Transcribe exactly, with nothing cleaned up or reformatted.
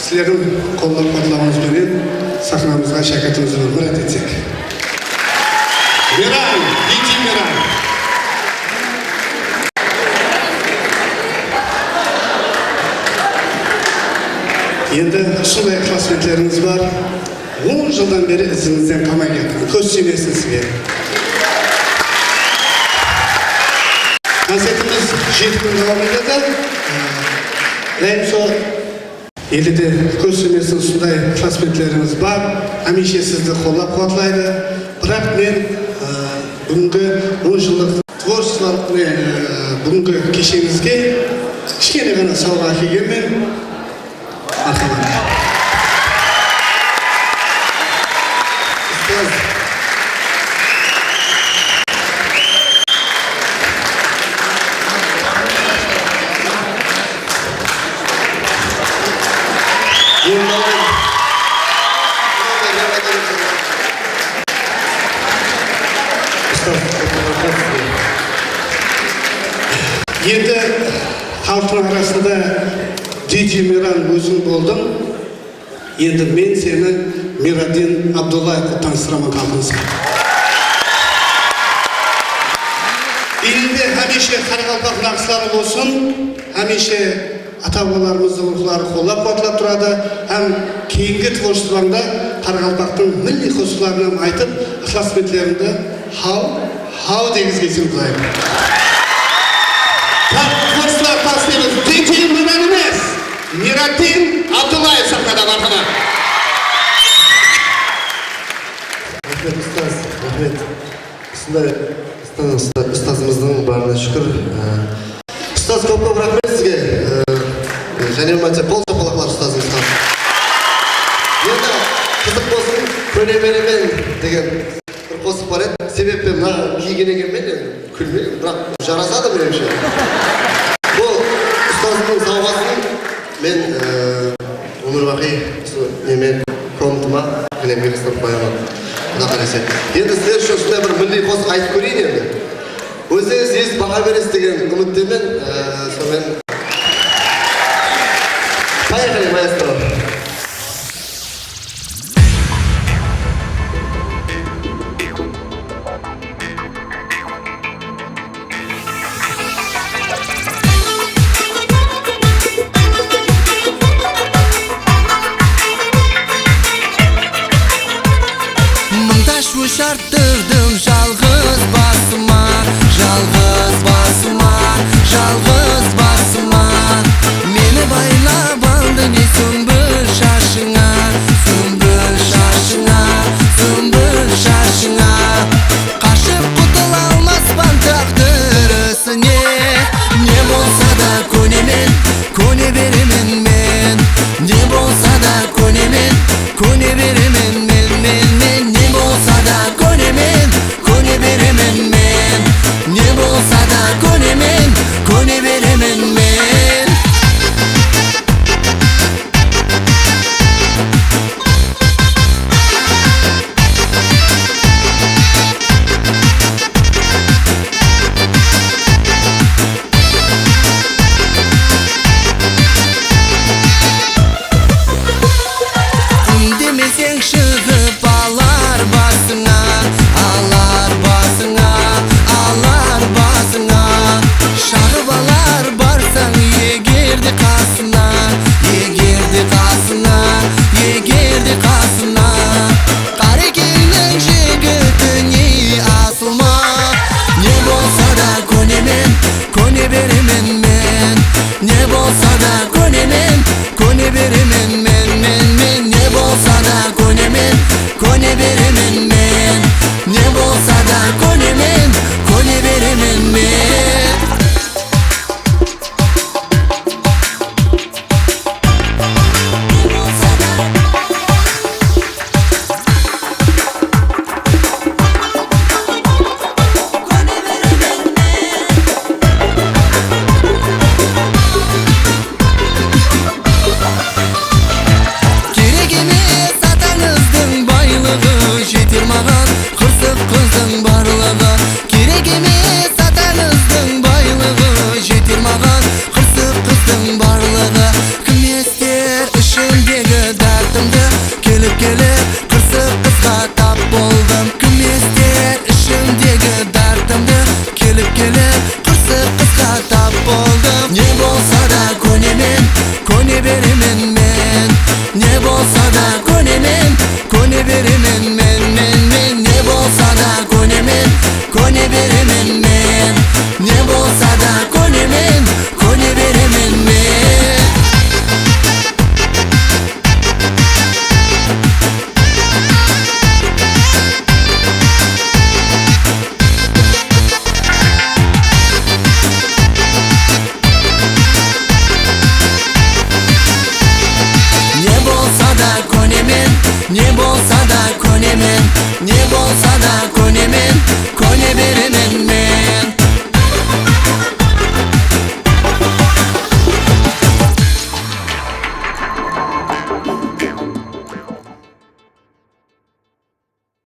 Sizlerdiń qollap-quwatlawıńız benen saxnamızǵa shákirtimizdi bir mirát etsek. Miran, D J Miran. Endi usınday ıqlasbentlerimiz bar. On jıldan beri izińizden qalmay kettim. Kóz tiymesin sizge. Koncertimiz jeti kún dawam etedi. Ee, Rayim sol Ele de kóz tiymesin, usınday ıqlasbentlerimiz bar. Hámiyshe sizdi qollap-quwatlaydı. Biraq men, e, búgingi on jıllıq tvorchestvolıq, e, búgingi kesheńizge kishkene ǵana sawǵa ákelgenmen. Marhamat. Ustaz. Endi xalıqtıń arasında D J Miran óziń boldıń. Endi men seni Miraddin Abdullaev qılıp tanıstıraman xalqımızǵa. Úyinde hámiyshe qaraqalpaq naǵısları bolsın, hámiyshe ata-babalarımızdıń ruwxları qollap-quwatlap turadı hám keyingi tvorchestvońda qaraqalpaqtıń milliy qosıqların hám aytıp, ıqlasbentlerimdi haw, haw degizgeyseń, Qudayım. Taq tvorchestvoǵa tas deymiz. D J Miran emes, Miraddin Abdullaev saxnada, marhamat. Raxmet, ustaz, raxmet. Usınday usta-, usta-, ustazımızdıń barına shúkir. Ee, ustaz, kóp-kóp raxmet sizge. Ee, jáne bir márte qol shapalaqlar ustazımızǵa. Endi qızıq bolsın, kóne beremen degen bir qosıq bar edi. Sebebi mına kiygen ekenmen endi, kúlmegen, biraq jarasadı menimshe. Bul ustazımnıń sawǵasın men, e, ómirbaqıy usı neme, komnatıma ákelemge qıstırıp qoyaman. Quda qálese. Endi sizler ushın usınday bir milliy qosıq aytıp kóreyin endi. Ózlerińiz esitip baha beresiz degen úmittemen. E, sonıń menen. Поехали, maestro. Mıń tashwısh arttırdım jalǵız basıma, jalǵız basıma, jalǵız basıma. Meni baylap aldı deysiń bir boldım. Kim ester ishimdegi dártimdi, kelip-kelip qırsıq qızǵa tap boldım. Ne bolsa da kónemen, kóne beremen men. Ne bolsa da kónemen, kóne beremen men, men, men. Ne bolsa da kónemen, kóne beremen men. Ne bolsa da kónemen, kóne beremen men. Ne bolsa da kónemen, ne bolsa da kónemen, ne bolsa da kónemen, kóne beremen.